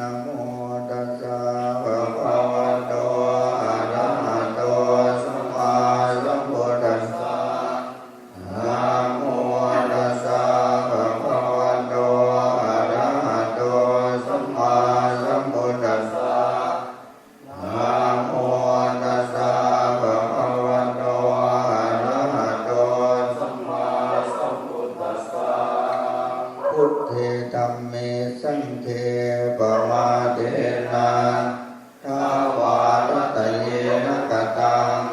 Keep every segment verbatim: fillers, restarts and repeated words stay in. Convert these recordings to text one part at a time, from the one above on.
Namo tassa bhagavato arahato sammāsambuddhassa. Namo tassa bhagavato arahato sammāsambuddhassa. Namo tassa bhagavato arahato sammāsambuddhassa. Buddhe dhamme saṅghe pamādena dvārattayena kataṃ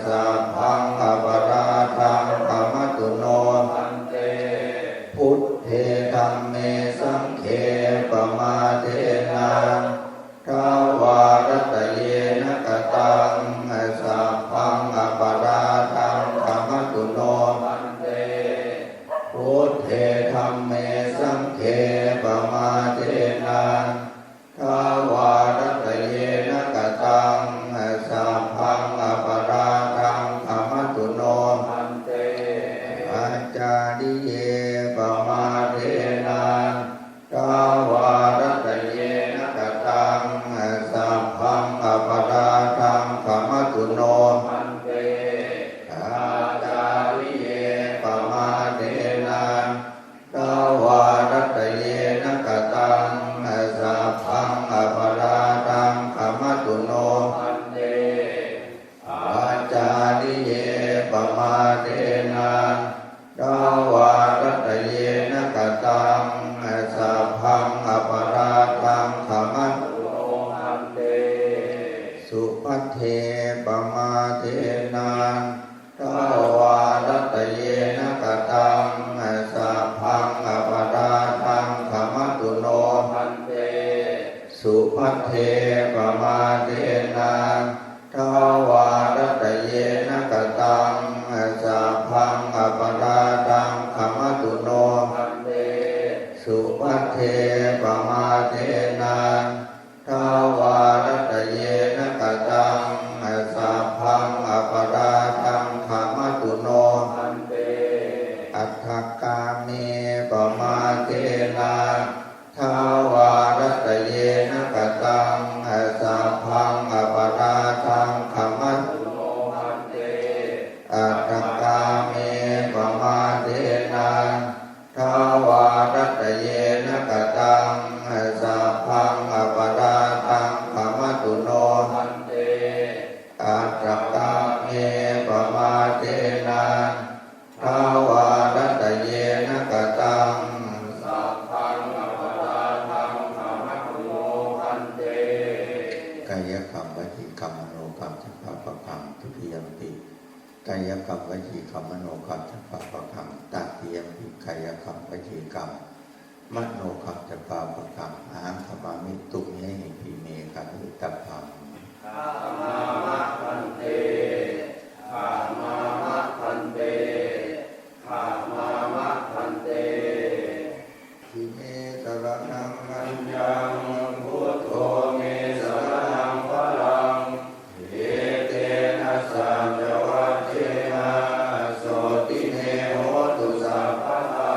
sabbaṃ aparādhaṃ khamatu no bhante. Buddhe dhamme saṅghe pamādena dvārattayena kataṃ sabbaṃ aparādhaṃ khamatu no bhante. Buddhe dhamme saṅghe pamādena dvārattayena kataṃ sabbaṃ aparādhaṃ khamatu no bhante. Ācariye pamādena dvārattayena kataṃ sabbaṃ aparādhaṃ khamatu no bhante. Ācariye pamādena dvārattayena kataṃ sabbaṃ aparādhaṃ khamatu no bhante. Ācariye pamādena dvārattayena kataṃ sabbaṃ aparādhaṃ khamatu no bhante. Subhadre pamādena dvārattayena kataṃ sabbaṃ aparādhaṃ khamatu no bhante. Subhadre pamādena dvārattayena kataṃ sabbaṃ aparādhaṃ khamatu no bhante. Subhadre pamādena dvārattayena kataṃ sabbaṃ aparādhaṃ khamatu no bhante. Aṭṭhakāme pamādena dvārattayena kataṃ sabbaṃ aparādhaṃ khamatu no bhante. Aṭṭhakāme pamādena dvārattayena kataṃ sabbaṃ aparādhaṃ khamatu no bhante. Aṭṭhakāme pamādena dvārattayena kataṃ sabbaṃ aparādhaṃ khamatu no bhante. Kāyakaṃ vacīkaṃ manokam ca pāpakaṃ dutiyampi. Kāyakaṃ vacīkaṃ manokam ca pāpakaṃ tatiyampi kāyakaṃ vacīkaṃ manokam ca pāpakaṃ ahaṃ khamāmi tumhehi pime khaṇitabbaṃ. Khamāma bhante, khamāma bhante, khamāma bhante. Natthi me saraṇaṃ aññaṃ, buddho me saraṇaṃ varaṃ, etena saccavajjena sotthi me hotu sabbadā.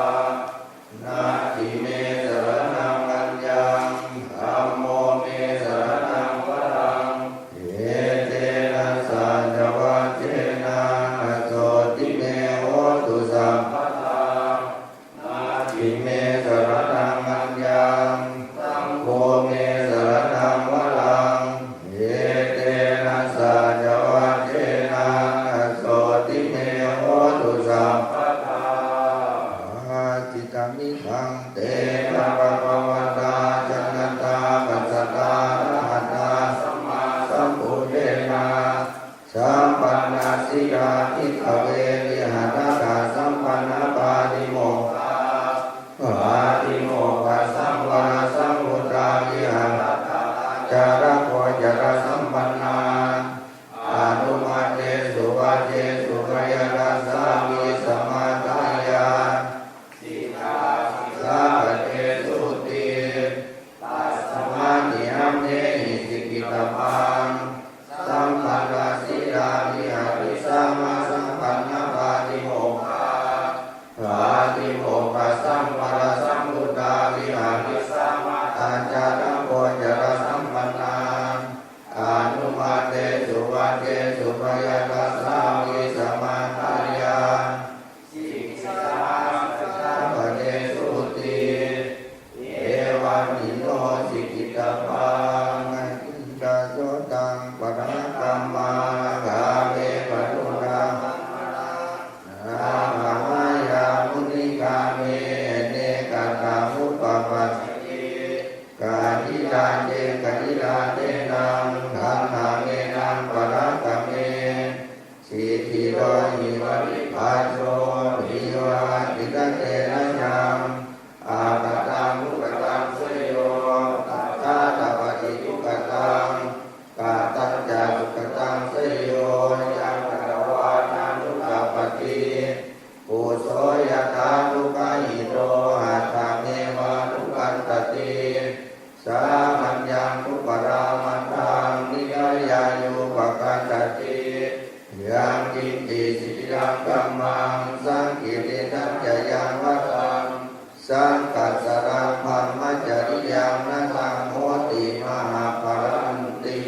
Natthi me saraṇaṃ aññaṃ, dhammo me saraṇaṃ varaṃ, etena saccavajjena sotthi me hotu sabbadā. Natthi me saraṇaṃ aññaṃ, saṅgho me saraṇaṃ varaṃ, etena saccavajjena sotthi me hotu sabbadā. Bhāsitamidaṃ tena bhagavatā janatā passatā arahatā sammāsambuddhena sampannasīlā bhikkhave viharatha sampannapātimokkhā pātimokkhasambarasamutā viharatha ācāragocarasambannā anumattesu vajjesu bhayadassāvīsamatthāya sikkhāpadaṃ sīlabhāsesūti. Tasmāni amhehi sikkhitabbā sampannasīlā viharissāma sampannapātimokkhā pātimokkhasambarasamutā viharissāma ācāragoca Yātenaṃ dhammametaṃ parakkhame, siddhido hi vadipajjo, viyo hatitattenasaṃ. Akataṃ dukkhataṃ seyyo, pacchā tapati dukkhataṃ, katañca sukkhataṃ seyyo, yaṃ katvāna dukkhappaṭi. Phusso yathā dukkhahito, hatthameva dukkhantati. Sāmaññaṃ dupparāmatthaṃ, nikkāyāyūpakanksati. Yaṅkiñci siciyaṃ dhammaṃ, saṅkiliṭṭhañca yaṃ varaṃ, saṅghassaraṃ brahmacariyaṃ, na taṃ hoti mahapphalanti.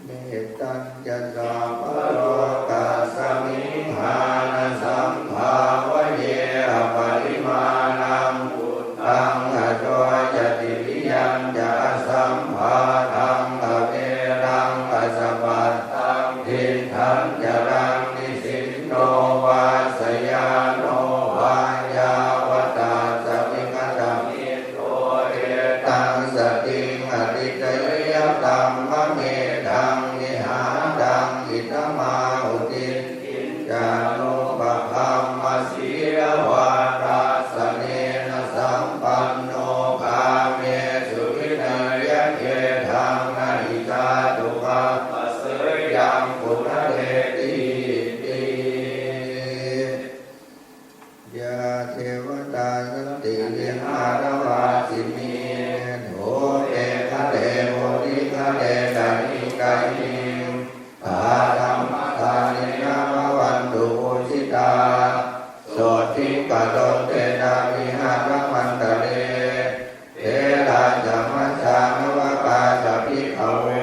Mettañca sabbalokasmiṃ, mānasambhāvaye aparimāṇaṃ, uddhaṃ adho ca tiriyañca, asambādhaṃ averaṃ asapattaṃ. Tiṭṭhañcaraṃ nisinno vā, sayāno vā yāvatassa vigatamiddho, etaṃ satiṃ adhiṭṭheyya, brahmametaṃ vihāraṃ idhamāhu. Diṭṭhiñca anupagamma, sīlavā dassanena sampanno, kāmesu vineyya gedhaṃ, na hi jātu gabbhaseyyaṃ punaretīti. Yā devatā santi vihāravāsinī, thūpe ghare bodhighare tahiṃ tahiṃ, tā dhammadānena bhavantu pūjitā, sotthiṃ karontedha vihāramaṇḍale. Therā ca majjhā navakā ca bhikkhavo,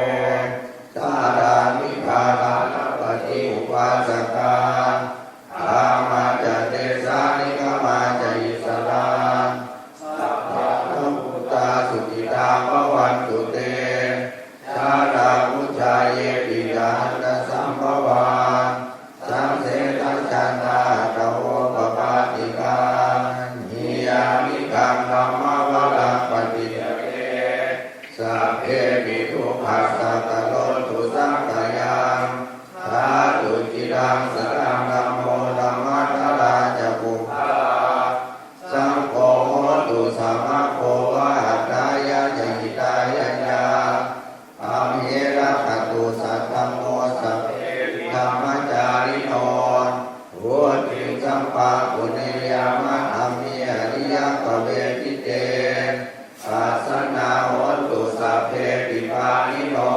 dhārāmikā dānapatī upāsakā, gāmā ca desā nigamā ca issarā, sappāṇabhūtā sukhitā bhavantu te. Jalābujā yepi ca aṇḍasambhavā, saṃsedajātā athavopapātikā, niyyānikaṃ dhammavaraṃ paṭicca te, sabbepi dukkhassa karontu saṅkhayaṃ. Ṭhātu ciraṃ sataṃ dhammo, dhammaddharā ca puggalā, saṅgho hotu samaggo va, atthāya ca hitāya ca. Amhe rakkhatu saddhammo, sabbepi dhammacārino, vuḍḍhiṃ sampāpuṇeyyāma, dhamme ariyappavedite. Pasannā hontu sabbepi, pāṇino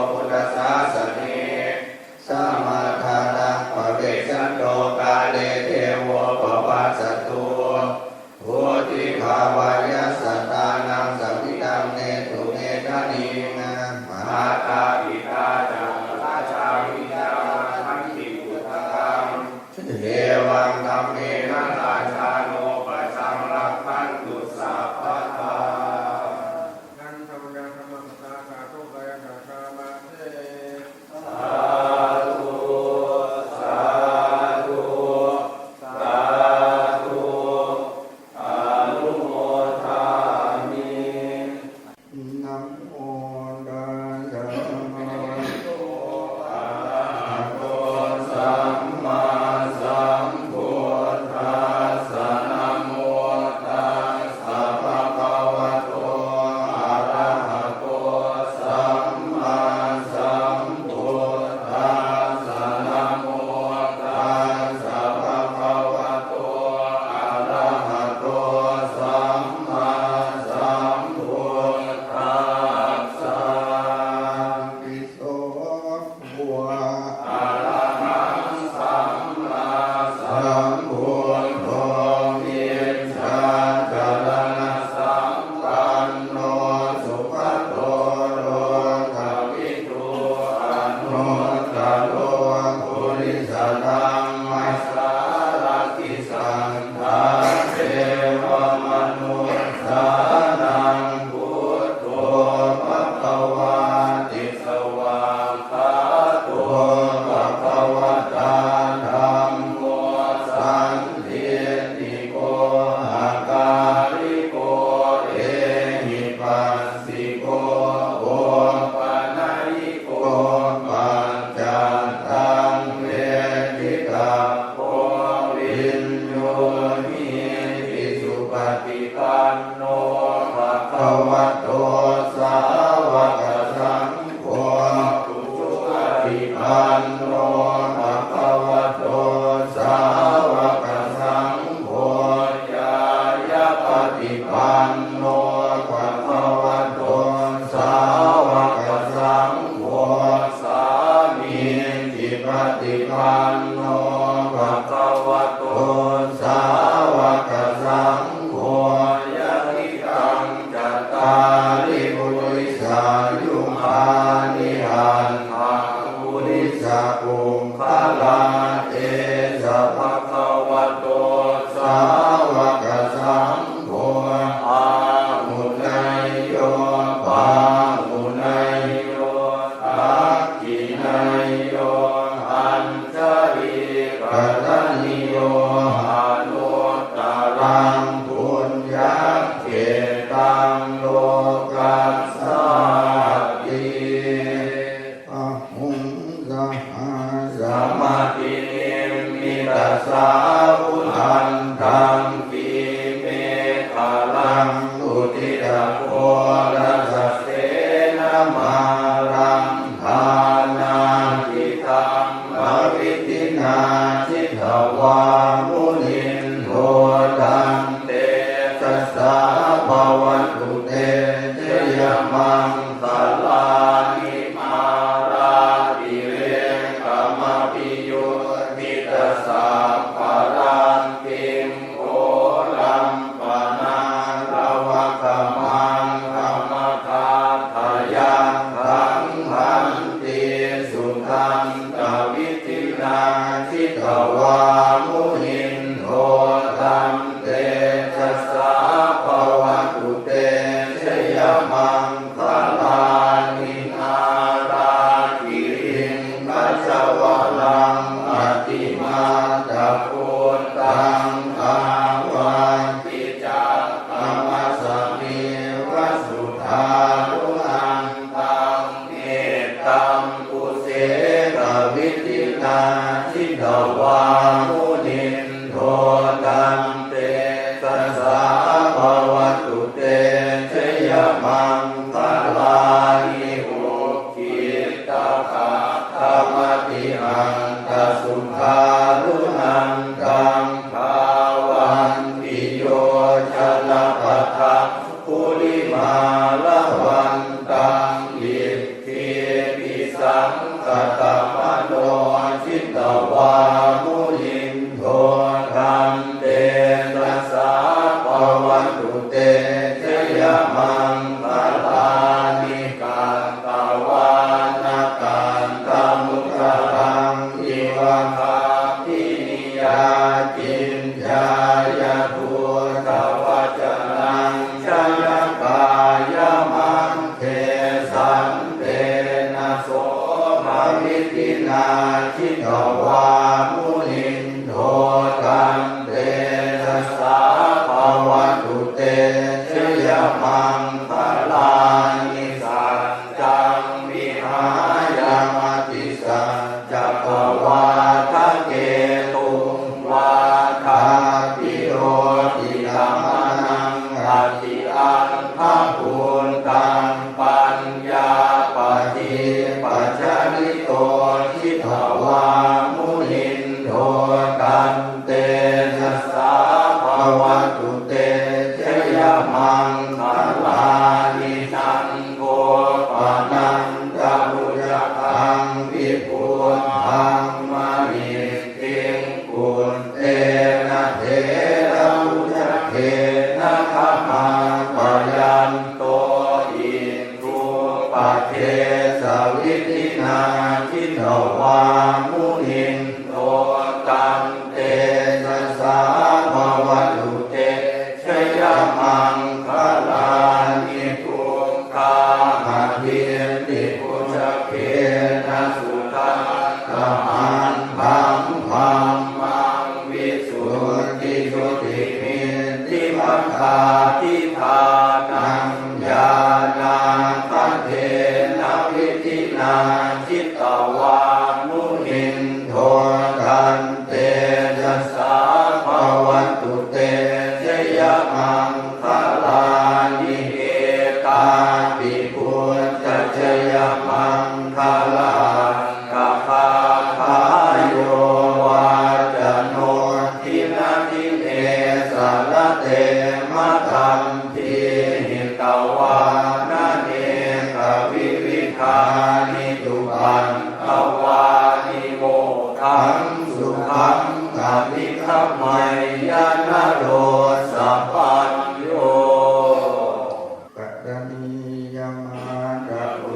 yugāni aṭṭha purisapuggalā, esa bhagavato sāvakasaṅgho, āhuneyyo pāhuneyyo dakkhiṇeyyo añjalikaraṇīyo, anuttaraṃ puññakkhettaṃ lokassāti. Bāhuṃ sahassamabhinimmitasāvudhantaṃ, grīmekhalaṃ uditaghorasasenamāraṃ, dānādidhammavidhinā jitavā munindo, tantejasā bhavatu te jayamaṅgalāni. Mārātirekamabhiyujjhitasabbarattiṃ, ghorampanāḷavakamakkhamathaddhayakkhaṃ, khantīsudantavidhinā jitavā munindo, tantejasā bhavatu te jayamaṅgalāni. Nāḷāgiriṃ gajavaraṃ atimattabhūtaṃ, dāvaggicakkamasanīva sudāruṇantaṃ, mettambusekavidhinā jitavā munindo, tantejasā bhavatu te jayamaṅgalāni. Ukkhittakhaggamatihatthasudāruṇantaṃ, dhāvantiyojanapathaṅgulimālavantaṃ, iddhībhisaṅkhatamano jitavā munindo, tantejasā bhavatu te jayamaṅgalāni. Katvāna kaṭṭhamudaraṃ iva gabbhinīyā, ciñcāya duṭṭhavacanaṃ janakāyamajjhe, santena somavidhinā jitavā munindo, tantejasā bhavatu te jayamaṅgalāni. Saccaṃ vihāya matisaccakavādaketuṃ, vādābhiropitamanaṃ atiandhabhūtaṃ, paññāpadīpajalito jitavā munindo, tantejasā bhavatu te jayamaṅgalāni. Nandopanandabhujagaṃ vibudhaṃ mahiddhiṃ, puttena therabhujagena damāpayanto, iddhūpadesavidhinā jitavā munindo, tantejasā bhavatu te jayamaṅgalāni. Duggāhadiṭṭhibhujagena sudaṭṭhahatthaṃ, brahmaṃ visuddhijutimiddhibakābhidhānaṃ, ñāṇāgadena vidhinā jitavā munindo, tantejasā bhavatu te jayamaṅgalāni. Etāpi buddhajayamaṅgalaaṭṭhagāthā, yo vācano dinadine sarate matandī, hitvānanekavividhāni cupaddavāni, mokkhaṃ sukhaṃ adhigameyya naro sapañño. Karaṇīyamatthaku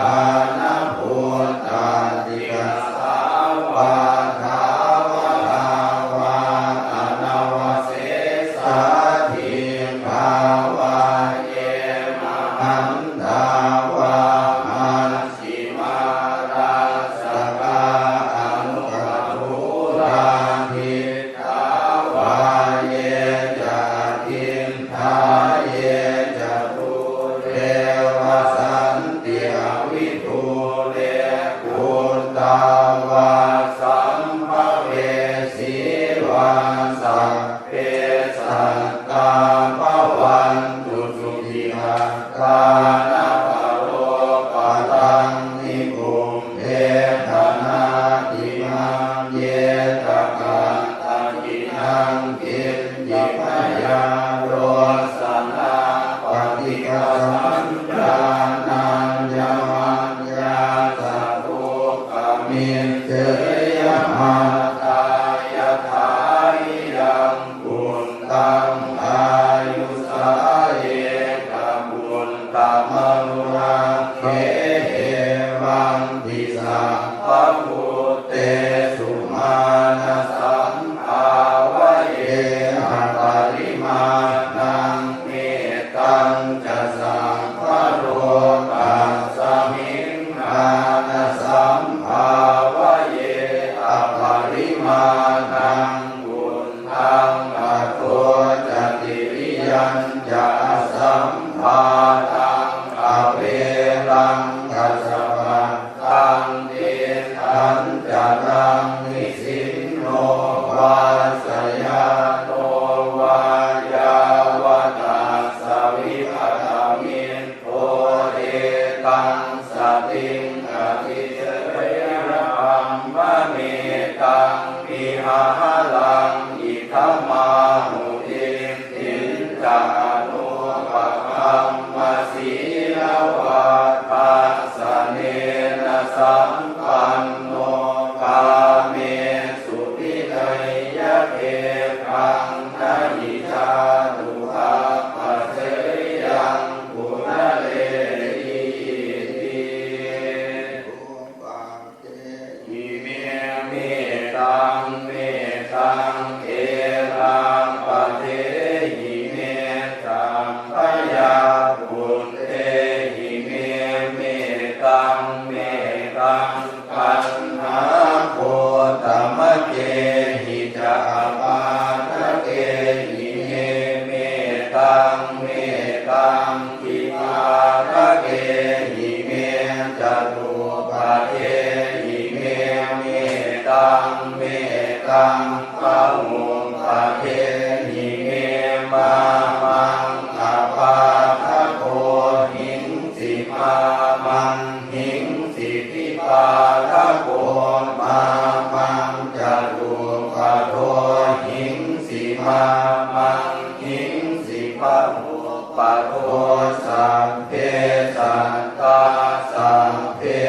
anabhūtatthi. Kasā vā thāvarā vā anavasesā, dīghā vā ye mahantā vā, maj jhimā rassakā aṇukathūlā, diṭṭhā vā ye ca adiṭṭhā, ye ca dūre vasanti avidūre, bhūtā vā sambhavesī vā, sab be sattā bhavantu sukhitattā. Na paro paraṃ nikubbetha, nātimaññetha katthaci naṃ kiñci, byārosanā paṭighasaññā, nāññamaññassa dukkhamiseyya. Mātā yathā niyaṃ puttaṃ āyusā ekaputtamanurakkhe, evampi sabbabhūtesu mānasaṃ bhāvaye aparimāṇaṃ. Mettañca sabbalokasmiṃ mānasaṃ bhāvaye aparimāṇaṃ, uddhaṃ adho ca tiriyañca asambādhaṃ averaṃ asapattaṃ. Tiṭṭhañcaraṃ nisinno vā sayāno vā yāvatassa vigatamiddho, etaṃ satiṃ adhiṭṭheyya, brahmametaṃ vihāraṃ idhamāhu. Diṭṭhiñca anupagamma sīlavā dassanena sampanno, kāmesu vineyya gedhaṃ, na hi jātu gabbhaseyyaṃ punaretīti. Upadehi me mettaṃ, mettaṃ erāpadehi me, samphayapputtehi me mettaṃ, mettaṃ kaṇhāgotamakehi ca apādakehi me mettaṃ, mettaṃ dipādakehi me catuppadehi me mettaṃ, mettaṃ bahuppadehi me, mā maṃ apādako hiṃsi, mā maṃ hiṃsi dipādako, mā maṃ catuppato hiṃsi, mā maṃ hiṃsi bahuppato. Sabbe sattā sabbe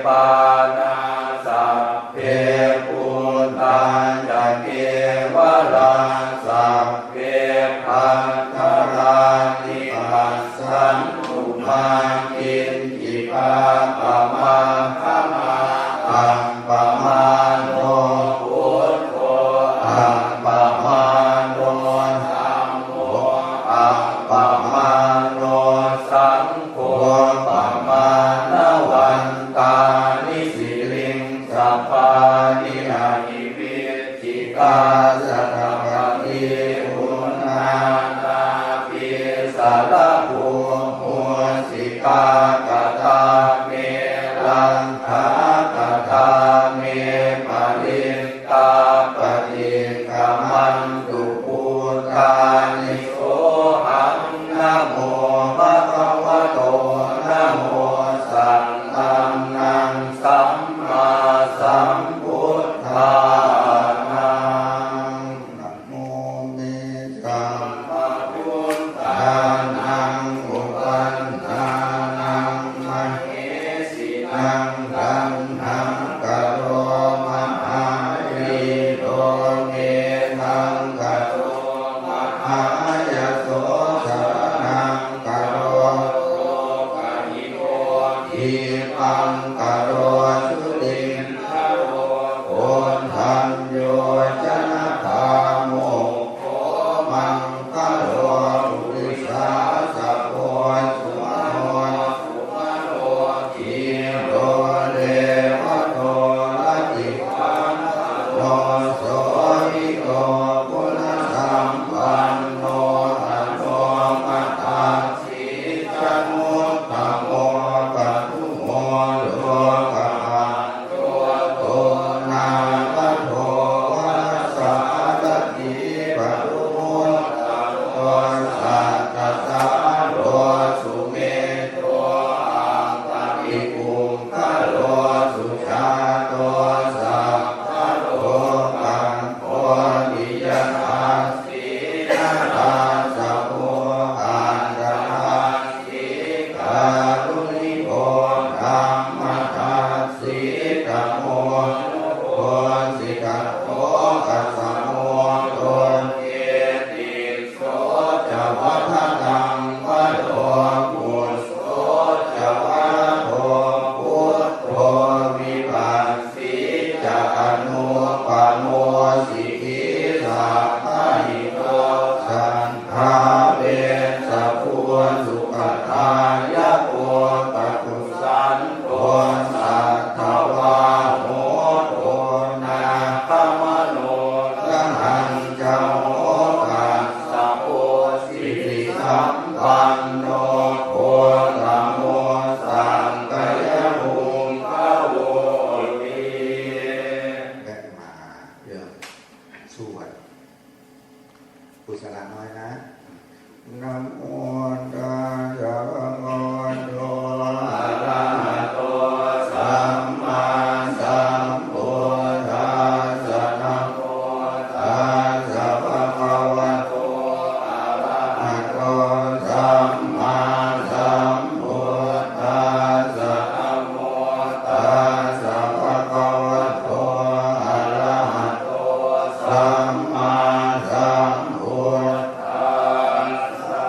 pāṇā sabbe bhūtā ca kevalā, sabbe bhadrāni passantu mā kiñci pāpam āgamā. Appamāṇo buddho, appamāṇo dhammo, appamāṇo saṅgho, pamāṇavantāni siriṃsapāni ahi vicchikā satapadī uṇṇānābhī sarabū mūsikā. Katā me rakkhā, katā me parittā, paṭikkamantu bhūtāni. Sohaṃ namo bhagavato, namo sattannaṃ sammāsambuddhānaṃ. Namo me sabbabuddhānaṃ uppannānaṃ mahesinaṃ. Taṇhaṅkaro mahāvīro, medhaṅkaro mahāyaso, saraṇaṅkaro lokahito, dī Maṅgalañjaṇākarotu indro, Koṇḍañño janakāyikā, Maṅgalo purisāsabho, Sumano sumaro, Dhīro devato rativaḍḍhano, Sobhito guṇasampanno, Anomadassī januttamo, Padumo lokamaggio, Nālado varasārathī, Padumo sattasāro, Sumedho aṅgalipuṅgalo, Sujāto sabbalokaggo, Piyadassī narāsabho, Aṭṭhadassī kāruṇiko, Dhammadassi tamonudo, Siddhattho asamo loke, Tisso ca vadanaṃ varo, Phusso ca varado buddho, Vipassī ca anūpamo, Sikhī sabbahito san- -ḍā Vessabhū sukhadāyako, Kakusandho satthavāho, Koṇāgamano gaṇañca mo, Kassapo sirisampanno, Gotamo sakyapuṅgavoti. สวด กุศลาน้อยนะ Namo tassa bhagavato arahato sammāsambuddhassa. Namo tassa bhagavato arahato sammāsambuddhassa. Namo tassa bhagavato arahato sammāsambuddhassa.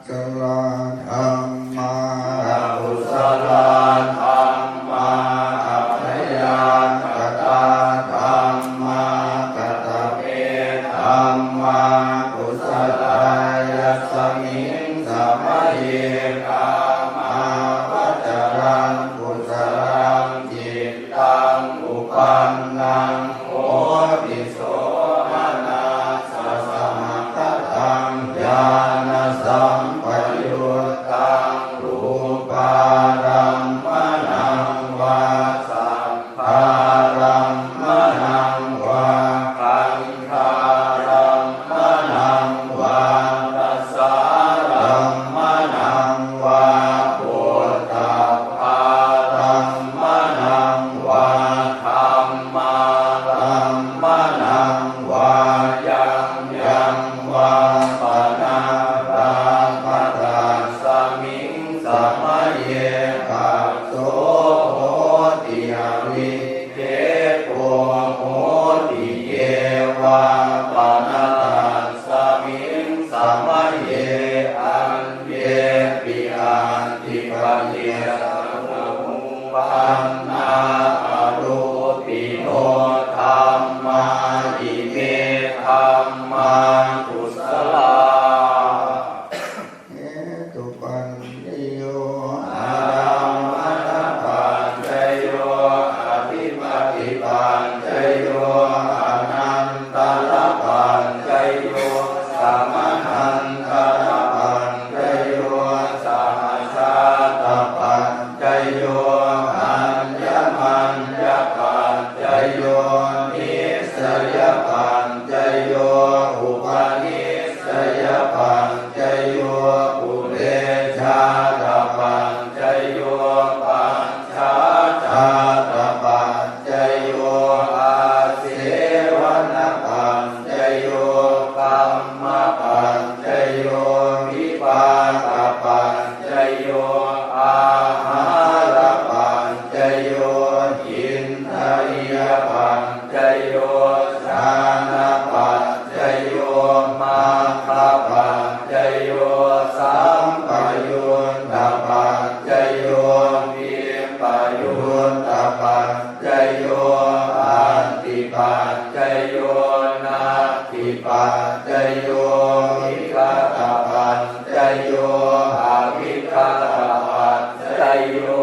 Kusalā dhammā akusalā dhammā abyākatā dhammā. Katame dhammā kusalā? Yasmiṃ samaye kāmāvacaraṃ kusalaṃ cittaṃ uppannaṃ hoti somanassasamaṅgataṃ ñāṇasampayuttaṃ rūpārammaṇaṃ vā saddārammaṇaṃ vā gandhārammaṇaṃ vā rasārammaṇaṃ vā phoṭṭhabbārammaṇaṃ vā dhammārammaṇaṃ vā yaṃ yaṃ vā panārabbha, tasmiṃ samaye phasso hoti avikkhepo hoti. Ye vā pana tasmiṃ samaye aññepi atthi paṭicca samuppannā arūpino dhammā, ime dhammā kusalā. Hetupaccayo, ārammaṇapaccayo, adhipatipaccayo, anantarapaccayo, samanantarapaccayo, sahajātapaccayo, aññā yo.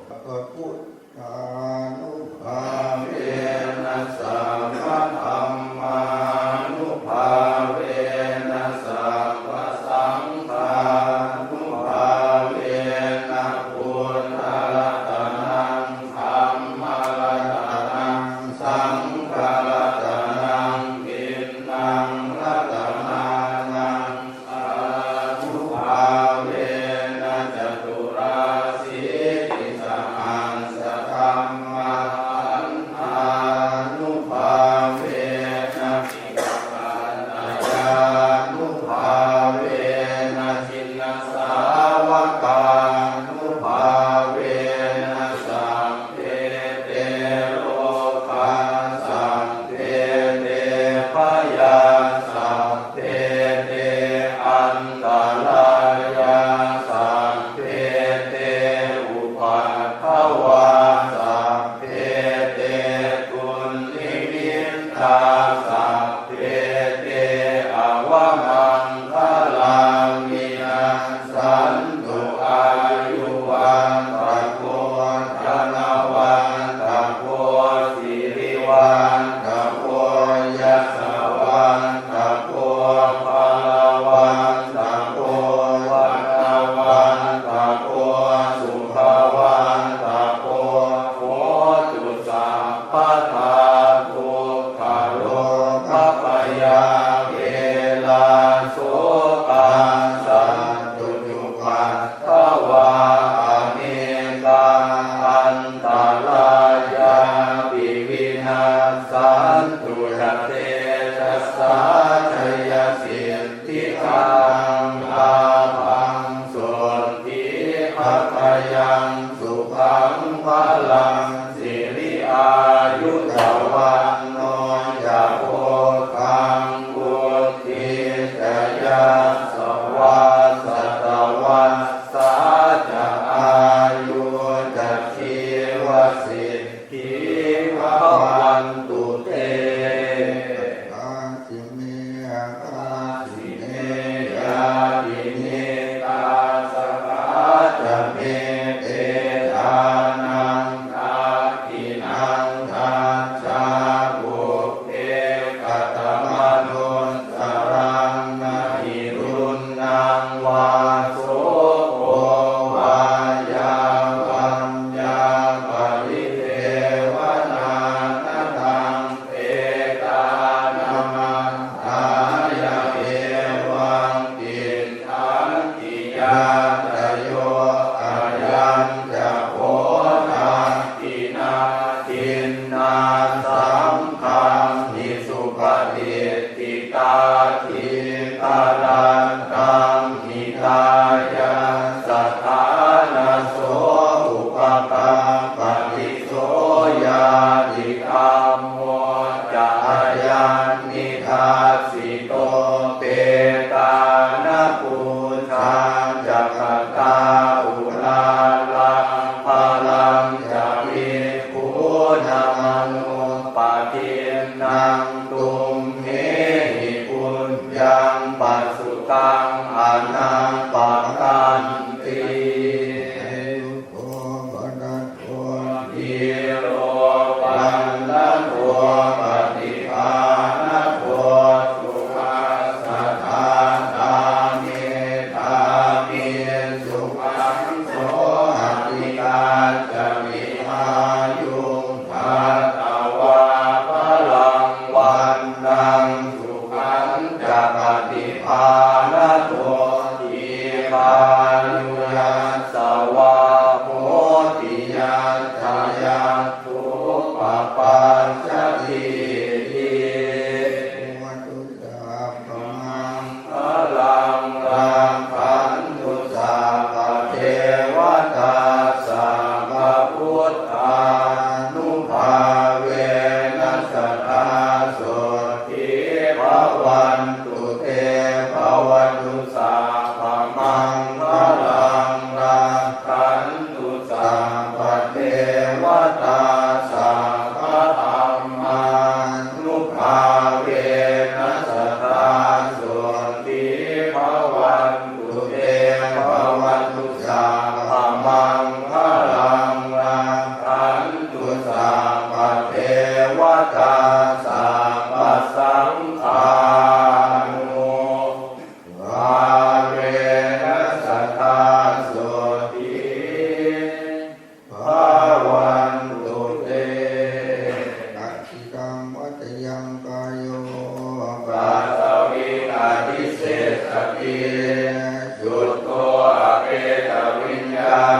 Sabbabuddhānubhāvena sabbadhammānubhāvena sabbasaṅghānubhāvena buddharatanaṃ dhammaratanaṃ saṅgharatanaṃ tiṇṇaṃ ratanānaṃ ānubhāvena caturāsītisahassadhammakkhandhānubhāvena piṭakattayānubhāvena jinasāvakānubhāvena sab- -be te rogā sabbe te bhayā sabbe te antarāyā sabbe te upaddavā sabbe te dunnimittā sabbe te avamaṅgalā vinas- -santu. Āyuvaḍḍhako dhanavaḍḍhako sirivaḍḍhako yasavaḍḍhako balavaḍḍhako vaṇṇavaḍḍhako sukhavaḍḍhako hotu sabbadā. Dukkharogabhayā verā sokā sattu cupaddavā anekā antarāyāpi vinassantu ca tejasā. Jayasiddhi dhanaṃ lābhaṃ sotthi bhāgyaṃ sukhaṃ balaṃ siri āyu ca vaṇṇo ca bhogaṃ vuḍḍhī ca yasavā satavassā ca āyū ca jīvasiddhī bhavantu te. Adāsi me akāsi me ñātimittā sakhā ca me petānaṃ dakkhiṇaṃ dajjā pu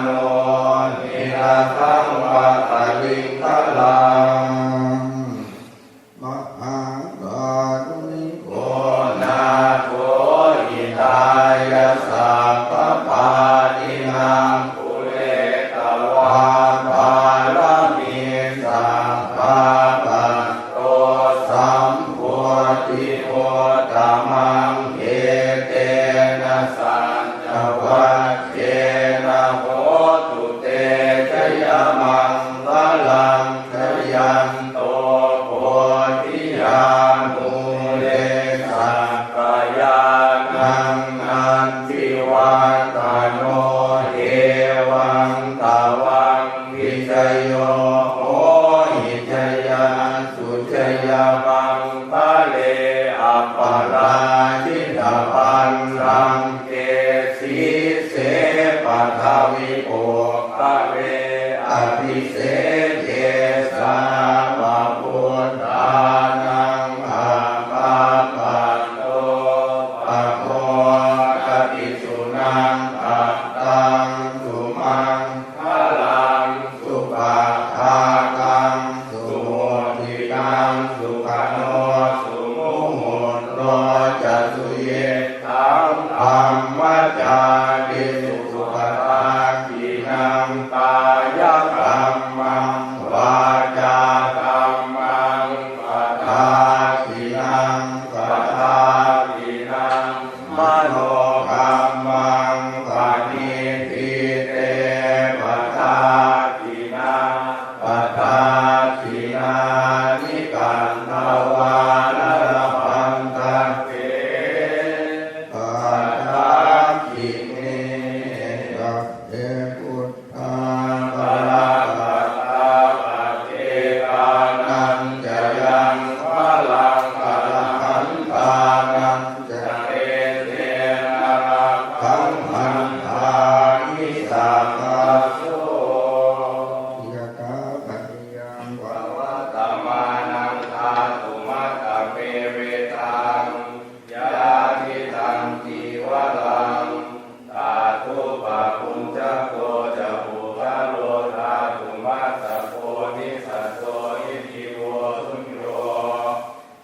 no niraghaṃ vakaliṅgaraṃ. Mahākāruṇiko nātho hitāya sabbapāṇinaṃ pūretvā pāramī sabbā patto sambodhimuttamaṃ. Etena saccavajjena hotu te jayamaṅgalaṃ. Jayanto bodhiyā mūle sakyānaṃ nandivaḍḍhano, evaṃ tvaṃ vijayo hohi jayassu jayamaṅgale. Aparājitapallaṅke sīse paṭhavipokkhare abhiseke sabbabuddhānaṃ aggappatto pamodati. Sunakkhattaṃ sumaṅgalaṃ supabhātaṃ suhuṭṭhitaṃ sukhaṇo sumuhutto ca suyiṭṭhaṃ brahmacārisu. Padakkhiṇaṃ kāyakammaṃ vācākammaṃ padakkhiṇaṃ padakkhiṇaṃ manokammaṃ paṇidhī te padakkhiṇā. Padakkhiṇāni katvāna labhantatthe padakkhiṇe. Sabbe buddhā balappattā paccekānañca yaṃ balaṃ arahantānañca tejena rakkhaṃ bandhāmi sabbaso. Yathāpaccayaṃ pavattamānaṃ dhātumattamevetaṃ yadidaṃ cīvaraṃ tadupabhuñjako ca puggalo dhātumattako nissatto nijjīvo suñño.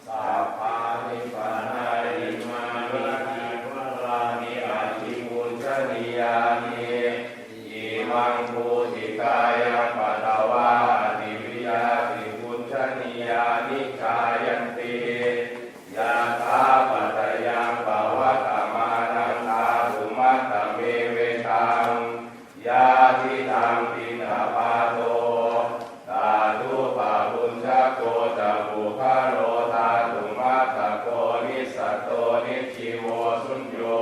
Sabbāni pana imāni cīvarāni abhipūjanīyāni. Imaṃ pūtikāyaṃ patvā ativiya abhipūjanīyāni jāyanti. Yathāpaccayaṃ pavattamānaṃ dhātumattamevetaṃ yadidaṃ piṇḍapāto tadupabhuñjako ca puggalo dhātumattako nissatto nijjīvo suñño.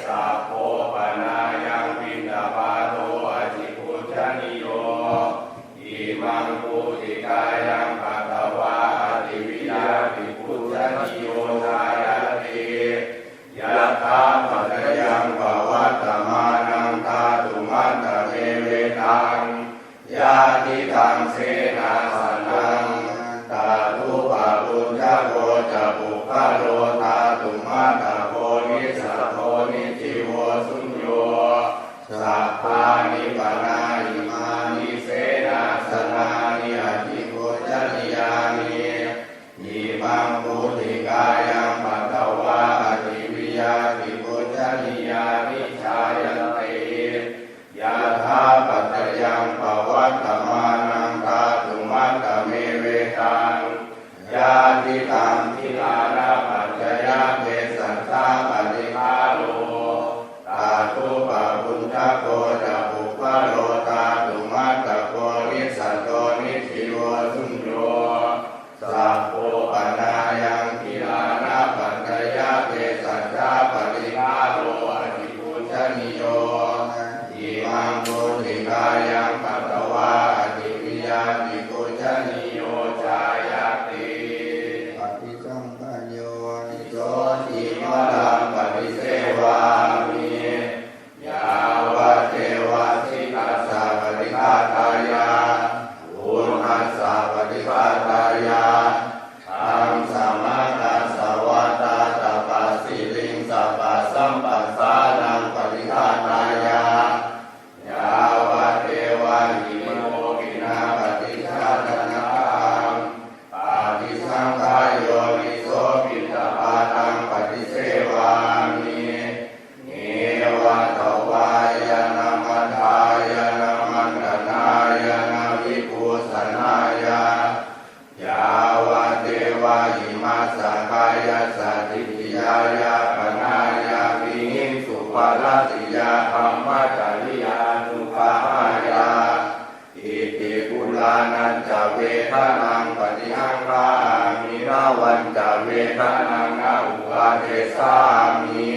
Sabbo panāyaṃ piṇḍapāto abhipūjanīyo. Imaṃ pūtikāyaṃ patvā ativiya abhipūjanīyo jāyanti. Yathāpaccayaṃ pavattamānaṃ dhātumattamevetaṃ yadidaṃ senāsanaṃ tadupabhuñjako ca puggalo dhātumattako nissatto nijjīvo suñño. Sabbāni pana imāni senāsanāni abhipūjanīyāni. Imaṃ pūtikāyaṃ patvā ativiya abhipūjanīyāni jāyanti. Yathāpaccayaṃ pavattamānaṃ dhātumattamevetaṃ yadidaṃ gilānapaccayabhesajjapaṭighāto tadupabhuñjako ca puggalo dhātumattako nissatto nijjīvo suñño. Sabbo panāyaṃ gilānapaccayabhesajjapaṭighāto abhipūjanīyo. Imaṃ pūtikāyaṃ patvā ativiya abhipūjanīyo jāyanti. Paṭisaṅkhā yoniso cīvaraṃ paṭisevāmi yāvadeva sītassa paṭighātāya uṇhassa paṭighātāya ḍaṃsamakasavātātapasiriṃsapasamphassānaṃ paṭighātāya yā sāmi.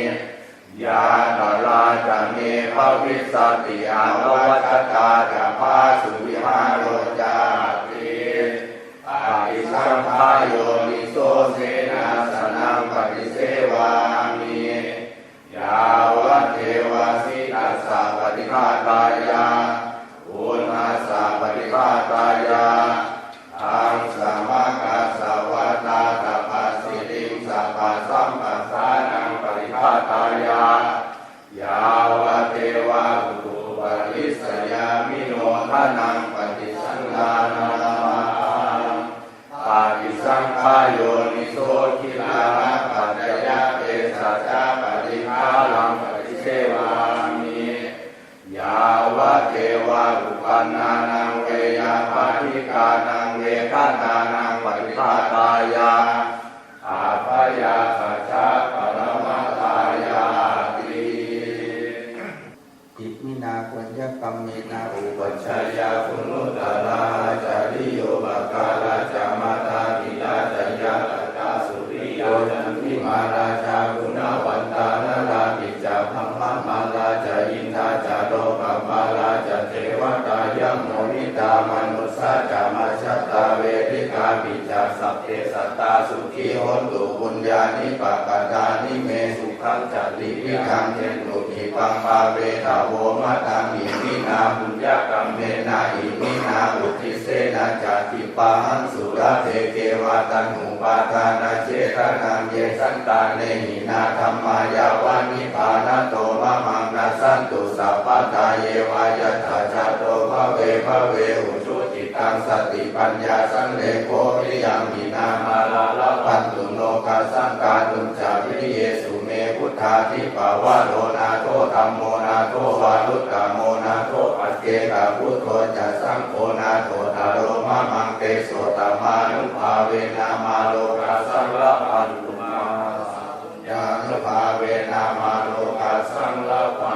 Yātrā ca me bhavissati avajjatā ca phāsuvihāro cāti. Paṭisaṅkhā yoniso senāsanaṃ paṭisevāmi. Yāvadeva sītassa paṭighātāya, uṇhassa paṭighātāya, ḍaṃsamakasavātātapasiriṃ sapasamphassānaṃ paṭighātāya, yāvadeva utuparissayavinodanaṃ paṭisallānārāmahaṃ. Paṭisaṅkhā yoniso gilānapaccayabhesajjapaṭighāraṃ paṭisevāmi. Yāvadeva uppannānaṃ veyyābādhikānaṃ vedanānaṃ paṭighātāya, abyāpajjhaparamatāyāti. Iminā puññakammena upajjhāyā guṇuttarā ācariyūpakārā ca mātā pitā ca ñātakā suriyo candimā rājā guṇavantā narāpi ca brahmamārā ca indā ca lokapālā ca devatā yamo mittā manussā ca majjhattā verikāpi ca sabbe sattā sukhī hontu puññāni pakatāni me sukhañca tividhaṃ dentu khippaṃ pāpetha vo mataṃ. Iminā puññakammena iminā uddisena ca khippāhaṃ sulabhe ceva taṇhupādānachedanaṃ ye santāne hīnā dhammā yāva nibbānato mamaṃ nassantu sabbadā yeva yattha jāto bhave bhave ujucittaṃ satipaññā sallekho viriyamhinā mārā labhantu nokāsaṃ kātuñca viriyesu me. Buddhādhipavaro nātho dhammo nātho varuttamo nātho paccekabuddho ca saṅgho nāthottaro mamaṃ tesottamānubhāvena mārokāsaṃ labhantu mārasattuññānubhāvena mārokāsaṃ labhantu